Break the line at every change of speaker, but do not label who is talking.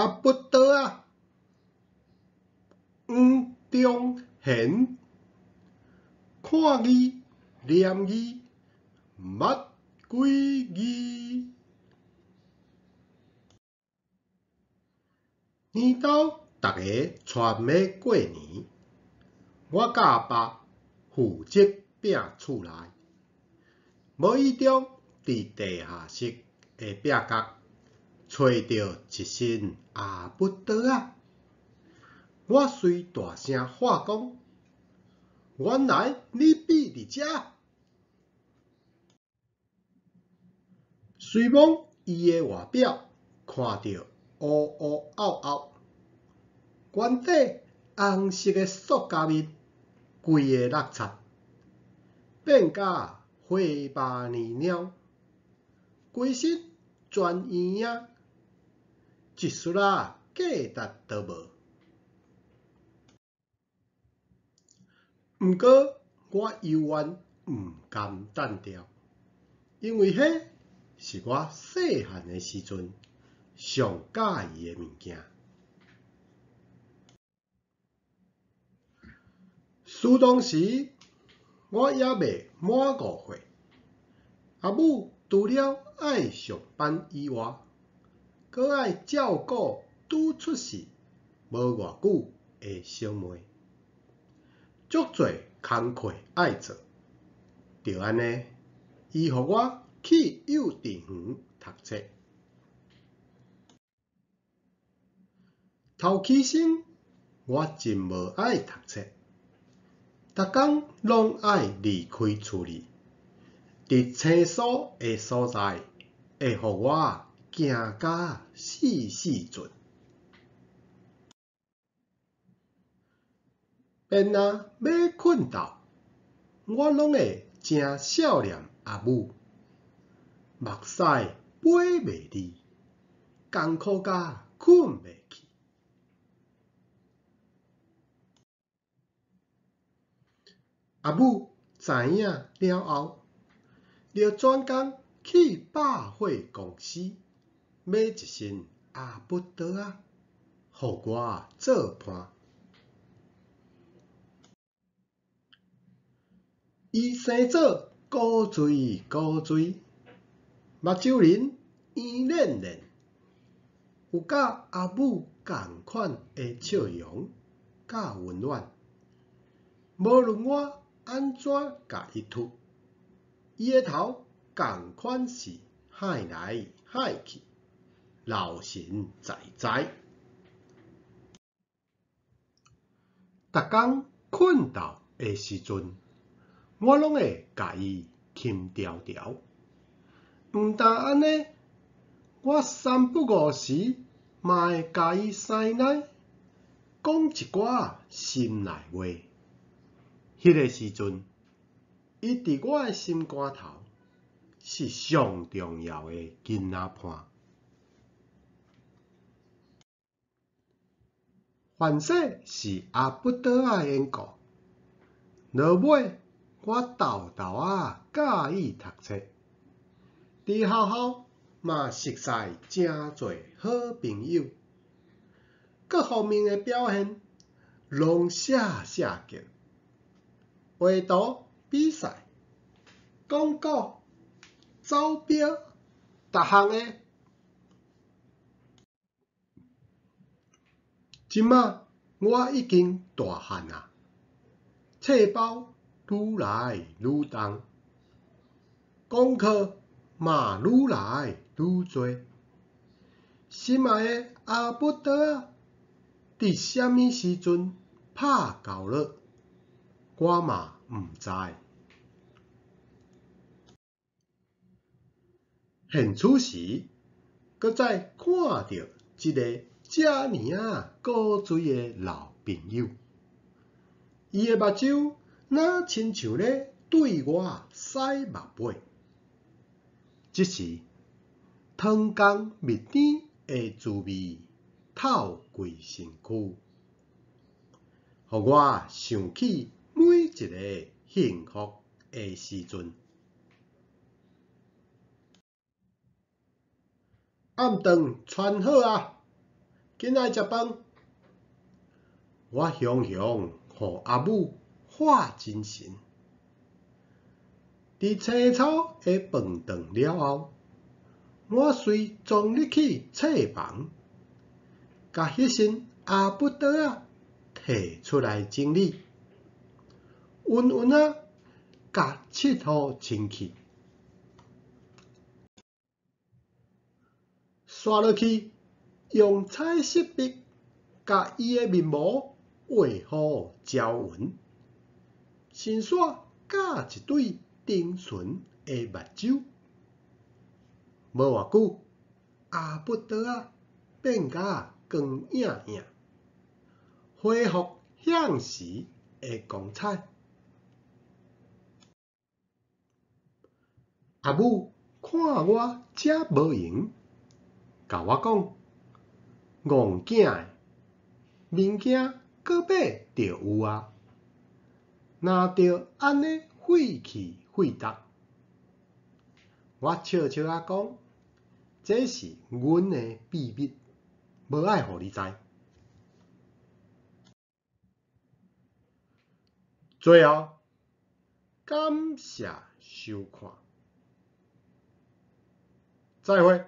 阿不刀仔，黃忠賢，看字念字，捌幾字。年頭逐家傳欲過年，我佮阿爸負責拚厝內，無意中佇地下室的壁角揣著一身阿不刀仔。我隨大聲喊講：原來你覕佇遮！雖罔伊的外表看著烏烏漚漚，原底紅色的塑膠面，規个落漆，變甲花肉膩蔦，規身全圓仔，一絲仔價值都無。毋過我猶原毋甘擲掉，因為彼是我細漢的時陣上佮意的物件。事當時我猶未滿5歲，阿母除了愛上班以外，閣愛照顧拄出世無偌久的小妹，足濟工課愛做。就按呢，伊予我去幼稚園讀冊。頭起先，我真無愛讀冊，逐工攏愛離開厝裡，佇生疏的所在，會予我驚甲死死陣。便若欲睏覺，我攏會誠想念阿母，目屎飛袂離，艱苦甲睏袂去。阿母知影了後，就轉工去百貨公司買一身阿不刀仔，予我做伴。伊生做古錐古錐，目睭仁圓輪輪，有佮阿母仝款的笑容佮溫暖。無論我按怎共伊禿，伊的頭仝款是幌來幌去，老神在在。逐工睏覺的時陣，我攏會共伊牽牢牢。毋但按呢，我三不五時嘛會共伊師奶，講一寡心內話。彼个時陣，伊佇我的心肝頭是上重要的囡仔伴。凡勢是阿不刀仔的緣故，落尾我沓沓仔佮意讀冊，佇學校嘛熟似誠濟好朋友，各方面的表現攏寫寫叫。畫圖比賽、講古、走標，逐項的。這馬我已經大漢矣，冊包愈來愈重，功課嘛愈來愈濟。心愛的阿不刀仔，佇啥物時陣拍交落，我嘛毋知。現此時，閣再看著這个遮爾仔古錐的老朋友，伊的目睭若親像咧對我使目尾。這時，糖甘蜜甜的滋味透規身軀，予我想起每一个幸福的時陣。暗頓穿好矣，緊來食飯。我雄雄予阿母發精神。佇青草的飯頓了後，我隨裝入去冊房，共彼身阿不刀仔提出來整理，勻勻仔共拭予清氣。紲落去用彩色筆共伊的面毛畫予焦勻，先煞加一對丁純的目睭。無偌久，阿不刀仔變甲光映映，恢復向時的光彩。阿母看我遮無閒，共我講：戇囝的，物件閣買就有啊，若著按呢費氣費力。我笑笑仔講：這是阮的秘密，無愛予你知。最後，感謝收看，再會。